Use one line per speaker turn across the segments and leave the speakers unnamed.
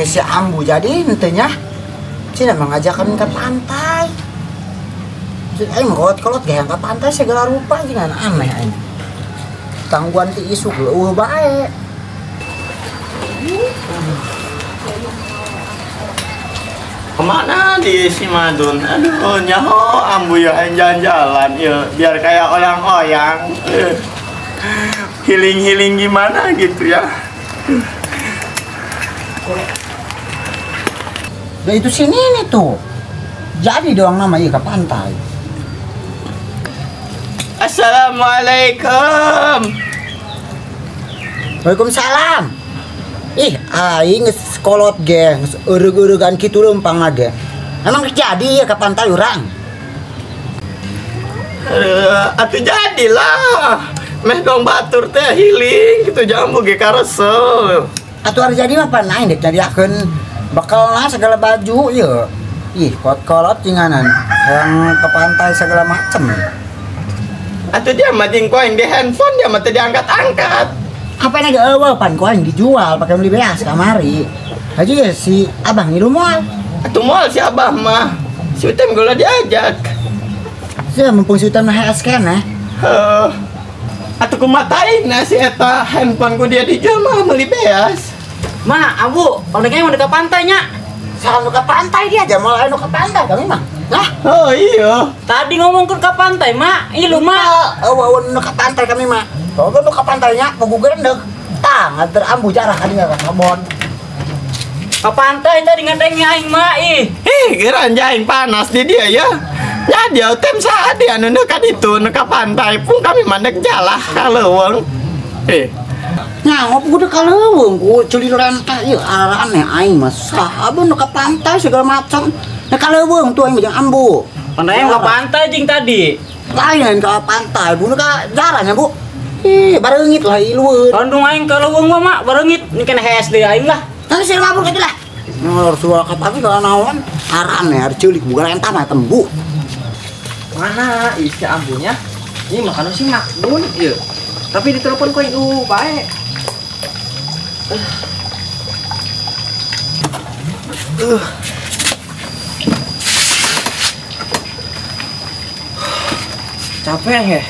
Si Ambu jadi entenya cina mengajakkan ke pantai. Aing kolot-kolot gak yang ke pantai segala rupa jangan aneh aing. Tangguan ti isuk leuweuh bae.
Kemana di si Madun? Aduh nyaho Ambu ya aing jalan-jalan ya biar kayak oyang-oyang. Healing-healing gimana gitu ya.
Nah itu sini nih tuh. Jadi doang nama iya ke pantai.
Assalamualaikum.
Waalaikumsalam. Ih, aing geus kolot ge, geus eureug-eureugan kitu leumpang ge. Emang jadi ya ke pantai urang?
Atuh jadilah. Meh dong batur teh healing kitu jambu ge karesep.
Atuh ari jadi mah pan aing dek jadiakeun bekalna segala baju ya. Ih, kolot-kolot cinganan yang ke pantai segala macem.
Atuh dia mah jeung ku aing di handphone dia mah teu diangkat-angkat.
Apa yang agak awal pan ku aing dijual pakai beli beas kamari. Aja ya si abah ngilu moal.
Atuh moal si abah mah. Si Utem gula diajak.
Sia mumpung si Utem mah hees keneh.
Heuh. Atuh kumatain na si eta handphone ku dia dijual mah meuli beas.
Ma, Ambu, orangnya mau ke pantai nya.
Salah ke pantai dia aja, malah ke pantai kami mah. Lah,
oh iya.
Tadi ngomong ke pantai, Ma. Ih lu, Ma.
Oh, ke pantai kami mah. Kalau ke pantainya, mau gendek. Tah, nganter Ambu jarah kali ke kebon.
Ke pantai tadi ngadengnya aing, Ma. Ih.
Ih, geran aing panas di dia ya. Ya dia tem saat dia nu ka ditu nu ka pantai pun kami mandek jalah ka leuweung. Eh.
Nah, ngopi udah kaleuweung ku ceuli rentah ieu aneh aing mah saha nu ka pantai segala macam. Nah kaleuweung tuh aing jeung Ambu.
Pantai ka pantai jeung tadi.
Lain ka pantai, bu nu ka jarahnya, Bu. Ih, bareungit lah ilueun.
Bandung aing ka leuweung mah, Mak, bareungit. Ini kena hees deui aing lah.
Tadi sih mabur kitu lah. Ngor suara ka pantai ka naon? Arane ari ceulik bukan rentah mah tembu.
Mana isi Ambunya? Ini makanan si Makdun ieu. Tapi ditelepon ku aing bae. Capek ya,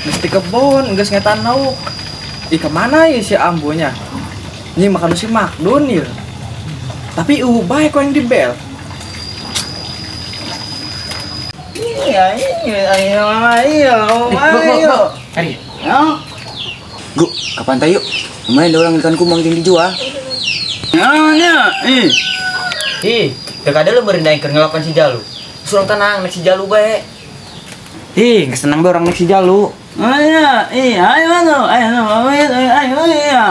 mesti kebun, geus ngetan lauk. Ih kemana ya si Ambunya? Ini makan si Makdun ya. Tapi baik kok yang di bel.
Iya, iya, ayo, ayo.
Ari, Gu, ke pantai yuk. Lumayan ada orang ikan kumbang yang dijual.
Ya, ih.
Ih, terkadang lu merindahin keur ngelapan si Jalu. Surang tenang, naik si Jalu bae. Ih, geus tenang bae orang naik si Jalu.
Ayo, ih, ayo mana? Ayo, ayo, ayo, ayo.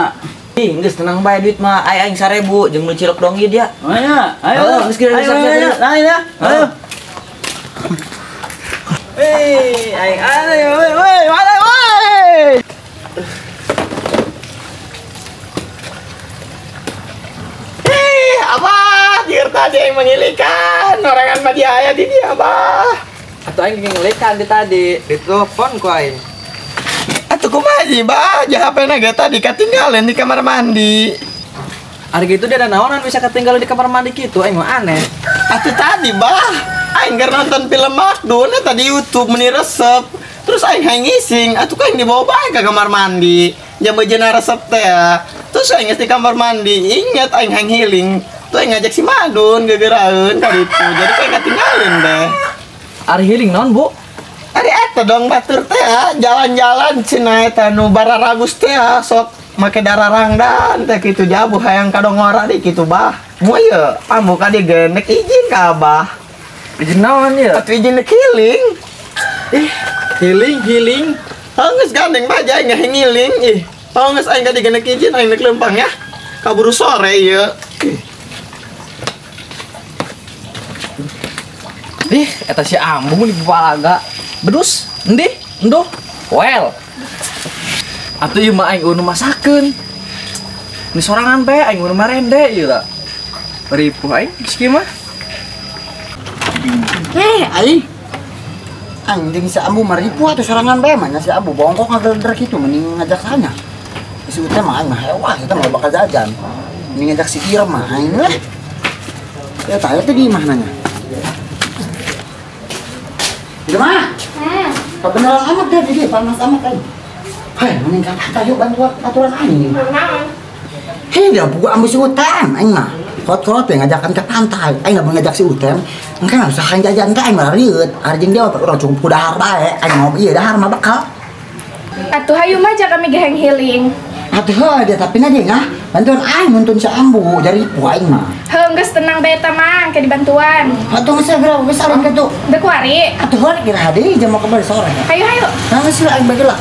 Ih, geus tenang bae duit mah aing 1000 jeung meuli cilok dong ieu dia.
Ayo, ayo.
Geus kira
ayo, ayo, ayo. Ayo. Hei, aing ayo, woi, mana woi. Abah, jir tadi yang mengilikan orangan mah dia aya di dia, Abah.
Atau aing ngelikan di tadi, ditelepon ku aing.
Atuh kumaha sih, Bah? Ja HP-na ge tadi ketinggalan di kamar mandi.
Ari gitu dia ada naonan bisa ketinggalan di kamar mandi kitu, aing mah aneh.
Atuh tadi, Bah, aing keur nonton film Makdun eta di YouTube meuni resep. Terus aing hayang ngising, atuh ku aing dibawa bae ka kamar mandi. Jam bejeuna resep teh. Terus aing geus di kamar mandi, inget aing hayang healing. Tuh aing ngajak si Madun gegeraeun ka ditu. Jadi kayak ketinggalan deh.
Ari healing naon, Bu?
Ari eta dong batur teh jalan-jalan cenah eta nu bararagus teh sok make dararangdan teh kitu jabuh hayang kadongora di kitu bah. Moal ye ambu ka dieu ge nek izin ka abah.
Izin naon ye?
Atuh izin nek healing.
Ih, healing healing.
Geus gandeng mah aja aing ngiling ih. Geus aing ka dieu ge nek izin aing nek lempang ya. Kaburu sore ieu.
Ih, eta si Ambu di palaga. Bedus, endi? Enduh. Well. Atuh ieu mah aing nu masakeun. Ni sorangan bae aing nu marende ieu lah. Ripuh aing geus kieu mah.
Aing. Anjing si Ambu mah ripuh atuh sorangan bae mah nya si Ambu bongkok ngageleder kitu mending ngajak sana. Si Ute mah aing mah hewah, kita mah bakal jajan. Mending ngajak si Irma aing lah. Ya tanya teh di imah nanya. Irma. Kebenaran amat deh di panas amat aing. Hei, mending ka pantai yuk bantu aturan aing. Hei, dia buka ambu si Utem aing mah. Kot-kot ngajakan ke pantai. Aing nggak mau ngajak si Utem. Engke mah usahakan jajan teh aing mah rieut. Ari jeung dia urang cukup ku dahar bae. Aing mau ieu dahar mah bakal.
Atuh hayu mah ajak kami geheng healing.
Atuh heuh dia tapi na dia ngah bantuan aing nuntun si Ambu jari ripuh aing mah.
Heuh geus tenang bae eta mah engke dibantuan.
Atuh geus segera geus alun kitu.
Dek kuari.
Atuh heuh kira deui jam mau kembali sore.
Hayu hayu.
Nah geus lah aing bagi lah.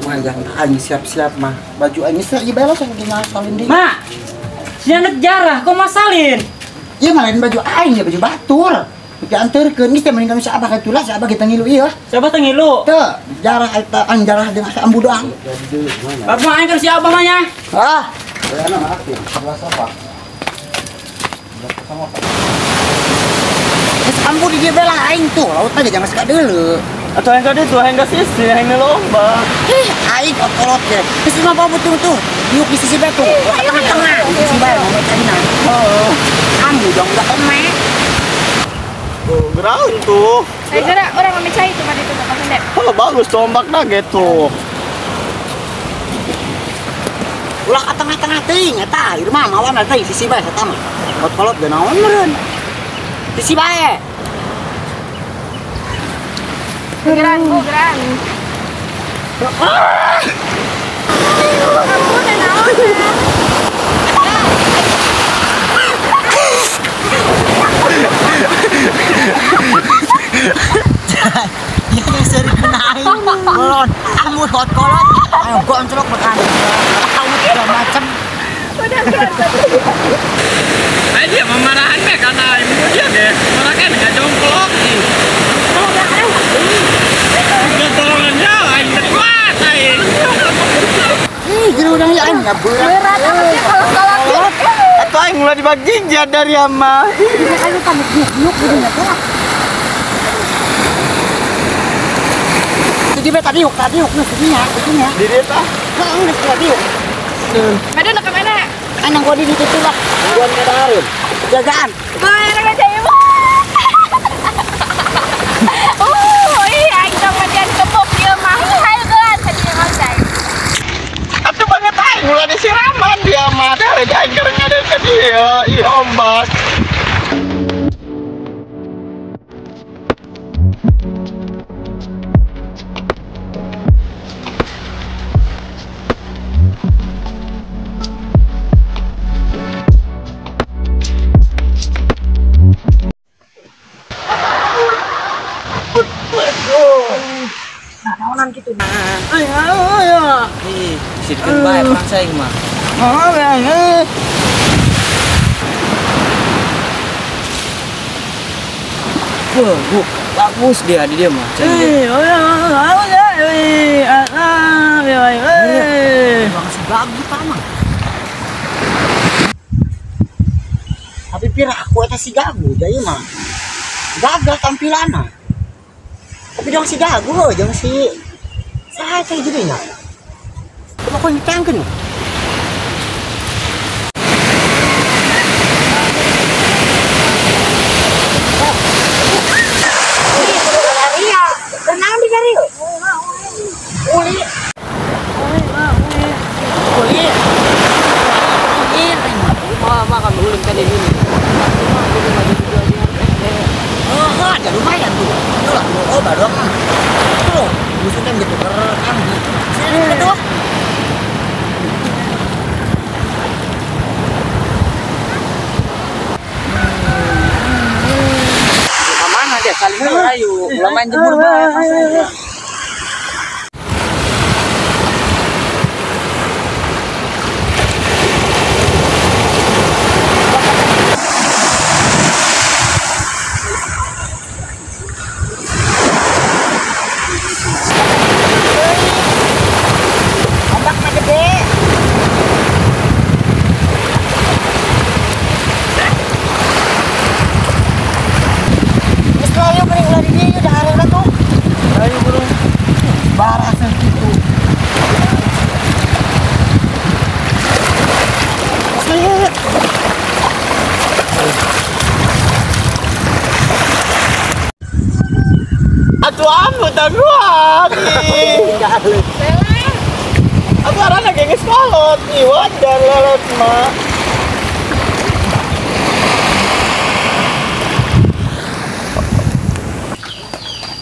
Mah jangan aing siap-siap mah. Baju aing geus ieu bae lah sok salin deui.
Mak. Sia nek jarah kok masalin?
Ieu mah lain baju aing ya baju batur. Diantarkeun geus teh mending kami si Abah kitu lah, si Abah kita ngilu ieu.
Si Abah teh ngilu.
Teu, jarah eta aing jarah jeung si Ambu doang.
Bapak aing keur si Abah mah nya.
Ah. Bayana mah aktif. Sebelah sofa. Sebelah sofa. Geus Ambu di dieu bae lah aing tuh, laut mah jangan suka deuleu.
Atuh aing ka ditu aing ka sisi aing lomba.
Ih, aing kolot ge. Geus mah betul tuh. Diuk di sisi bae tuh. Tengah-tengah di sisi bae mau carina.
Heeh.
Ambu dong udah keme.
Oh, geraun tuh.
Saya kira orang ngambil cai itu mah itu bapak pendek.
Oh, bagus tombak dah gitu.
Ulah ka tengah-tengah teuing eta ieu mah mawan teh sisi bae eta mah. Kolot-kolot ge naon meureun. Sisi bae.
Geran, Bu, geran. Ampun, naon.
Ini sering kena aing. Kolot, amur kolot. Ayo gontrok makan. Tahu segala macam.
Udah geran.
Ayo dia memarahan meh karena ibu dia deh. Mereka nggak jongklok nih.
Tolongannya aing kuat aing.
Ih, jadi udang ya aing enggak berat.
Berat amat ya kalau kolot.
Atau aing mulai dibagi dari ama.
Ini aing kan nyuk jadinya tuh. Jadi be tadi yuk nu sininya, sininya.
Di dieu tah.
Heeh, geus tadi yuk.
Aduh, nak ke mana?
Anang gua di ditu lah. Gua ngadarin. Jagaan.
Boleh aja ibu. Iya, aing tong matian kebok ieu mah. Hayu geus tadi ngocai.
Atuh banget aing ulah disiraman dia mah. Dari aing keur ngadain ke dia, ih ombak.
Gitu nah. Ayo.
Ih, sirkeun bae perang saing mah. Wah, bagus dia di dia mah.
Langsung bagus mah. Tapi pira aku eta si gagu jadi mah. Gagal tampilanna. Tapi dong si gagu jangan si saya kayak jadinya. Cuma kau nyetangkan. Tenang di dari. Uli. Uli.
Mama kan ulin kan ini.
Oh, ada lumayan tuh. Itu lah, oh baru apa? Tuh, musuhnya gitu kerekam. Sini tuh.
Mana dia saling ayo, ulah main jemur bae.
Ombak mah gede.
Atuh ambu tangguhan. Atuh arana ge geus kolot ih wajar lelet mah.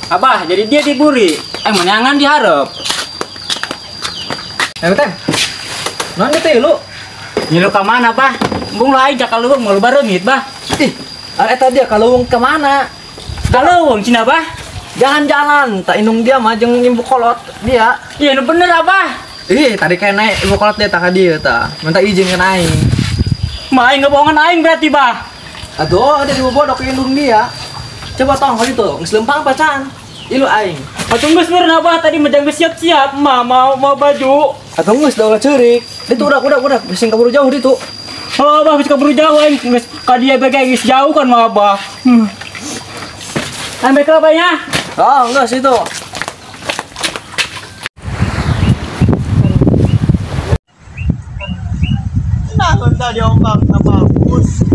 Abah, jadi dia diburi. Menangan diharap.
Tem. Non teh lu.
Nyilu ka mana, Bah? Embung lain cak kaleuweung mau bareungit, Bah.
Ih, eta dia kaleuweung ka mana?
Kaleuweung cina, Bah.
Jalan-jalan, tak indung dia mah jeung ibu kolot dia.
Iya, nu bener, Abah.
Ih, tadi kene ibu kolot dia tak ka dieu tah. Minta izin ke aing.
Mah aing ngebohongan aing berarti, Bah.
Aduh, ada di bodoh ke indung dia. Coba tong kali itu, geus lempang pacan. Ilu aing.
Atuh geus meureun Abah tadi mah geus siap-siap mah mau baju.
Atuh geus da ulah ceurik. Ditu udah bising kaburu jauh ditu.
Oh, Abah geus kaburu jauh aing geus ka dia bae geus jauh kan mah Abah. Ambil ke abahnya.
Oh, geus itu.
Nah, tadi ombak bagus.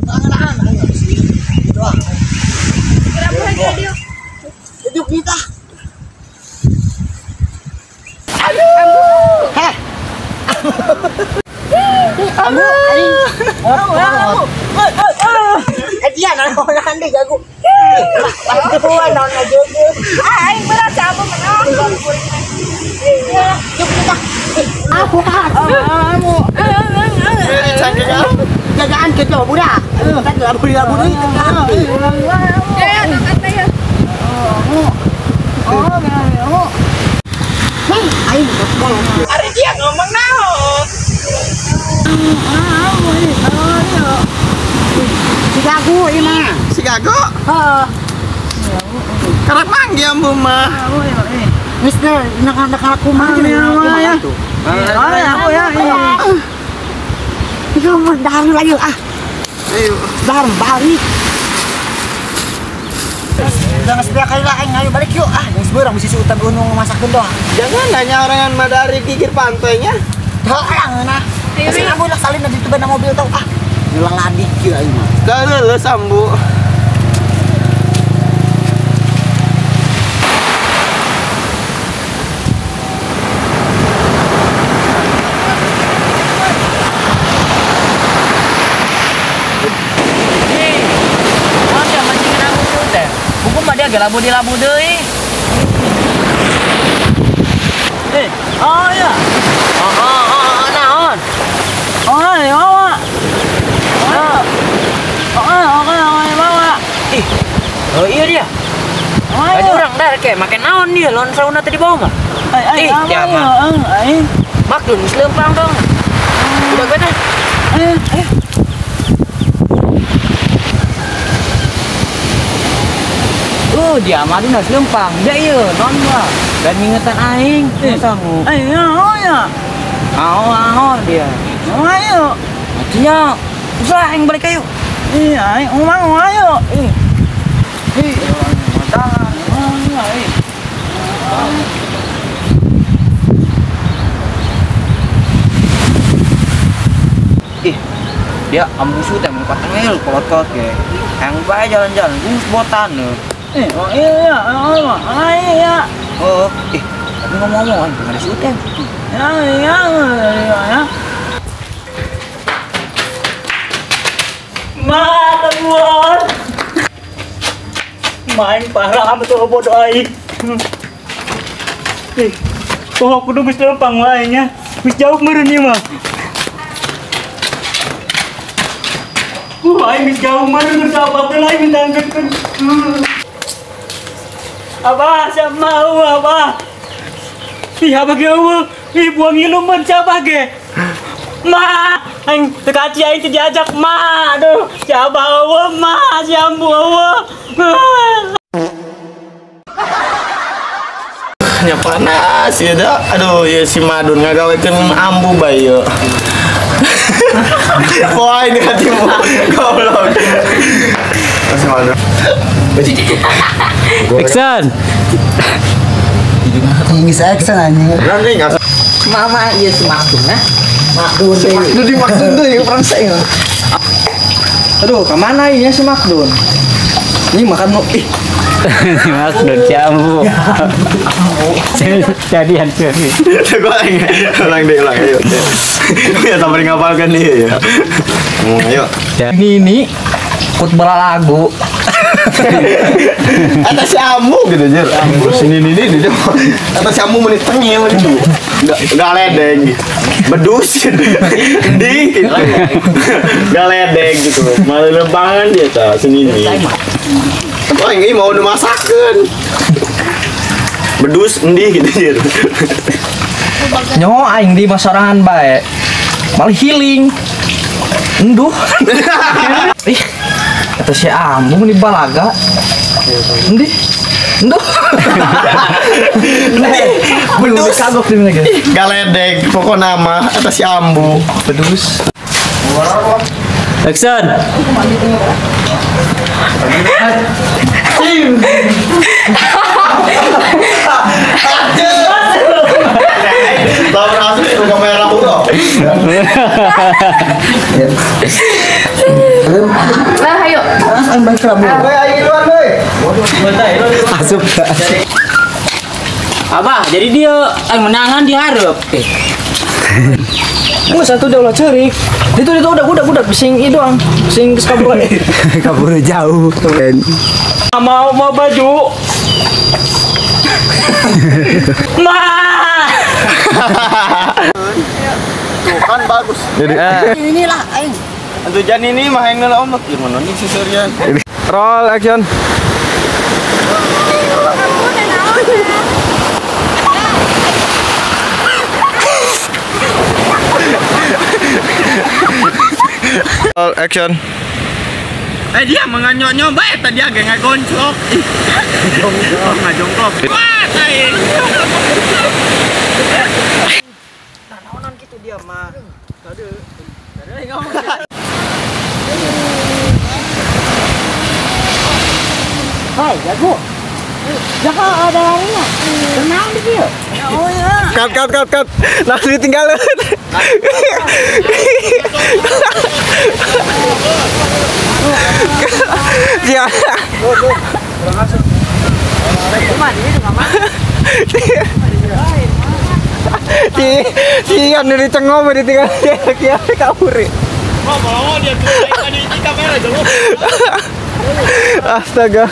Tangan ayo sih. Gitu ah. Hidup kita. Aduh. Heh. Aduh. Aduh. Dia naon deui jago. Aduh, naon aja.
Aing berat siapa menang.
Yuk kita. Aku kan. Kamu. Jagaan kita budak. Kan labu-labu deui.
Ya, tak ya.
Oh, oh. Hei, aing
Ari dia ngomong naon?
Si Gago ieu mah.
Si Gago?
Heeh.
Karak manggih ambu mah.
Geus teh nak kumaha ya. Ya. Itu mah dahar lagi ah. Dahar balik. Jangan sebelah kali lah, ayo balik yuk. Ah, yang seberang mesti si utan gunung masakeun doang.
Jangan nanya orangan madari gigir pantainya.
Heuh, nah. Kasih ambu lah salin di tuban mobil tau. Ah, nyulang ladi kieu aing mah.
Dah sambu.
Labu di labu deui.
Oh ya.
Oh, naon?
Oh, ya, bawa. Oh, bawa.
Ih. Oh iya dia. Ada orang dah kayak makan naon dia lawan sauna tadi bawa mah. Ih, dia mah. Makdun geus leumpang dong. Udah gue teh. Oh, dia mah dina leumpang. Dia ieu non mah. Dan ngingetan aing. Sangu.
Oh ya.
Aho dia.
Oh ayo.
Artinya, usah aing balik ayo.
Iya, aing umang ayo. Ih. Ih, tangan.
Ih. Dia ambusu teh mun patengel kolot-kolot ge. Hayang bae jalan-jalan gus botan.
Oh iya, oh iya.
Oh, tapi ngomong-ngomong, ada si Uten.
Ya. Ma, temuan. Main parah sama tuh bodoh aing. Oh, kudu geus lempang wae nya. Geus jauh meureun ieu mah. Aing geus jauh meureun geus apa lain minta angkeun. Abah, siapa mau abah? Ih, abah ge eueuh. Ih, buang iluman siapa ge? Ma, aing teu kaci aing teu diajak, ma. Aduh, si abah eueuh, ma, si ambu eueuh.
Nya panas ya da. Aduh, ya si Madun ngagawekeun ambu bae ieu. Wah, ini hatimu. Goblok. Si Madun.
Action.
Tinggi action anjing.
Mama iya si Makdun nah.
Makdun.
Makdun di Makdun tuh ya Fransai. Aduh, kemana ini si Makdun? Ini makan mau ih.
Mas don jambu. Jadi hancur.
Ulang deh, ulang ayo. Ya sampai ngapalkan nih ya. Ayo.
Ini kut lagu.
Atas si Ambu gitu jer. Terus ini dia. Atas si Ambu menit tengil gitu. Enggak ledeng gitu. Bedus gitu. Di gitu. Enggak ledeng gitu. Malah lempangan dia ta sini ini. Oh ini mau dimasakan. Bedus endi gitu jer.
Nyo aing di masorangan bae. Malah healing. Enduh. Ih. Kata si Ambu nih balaga. Endi? Enduh. Bedus kagok di mana guys?
Galedeg pokok nama atas si Ambu.
Bedus.
Action.
Nah, ayo.
Asup.
Abah, jadi dia menangan diharap.
Gua satu udah ulah cerik. Itu udah bising itu doang. Bising kabur.
Kabur jauh.
Mau baju. Ma.
Tuh kan bagus.
Jadi inilah aing.
Untuk jan ini mah yang ngelah omak gimana nih si Suryan.
Roll action.
Roll action. Dia menganyok bae tadi agak ngagonclok. Jongkok ngajongkok. Wah, aing.
Naonan gitu dia mah. Kade. Kade ngomong.
Hai, jago. Jago ada larinya. Tenang di dia. Oh ya.
Cut. Langsung ditinggalin. Ya. Si anu dicengok ditinggal dia kabur.
Mau dia tuh di kamera jauh.
Astaga.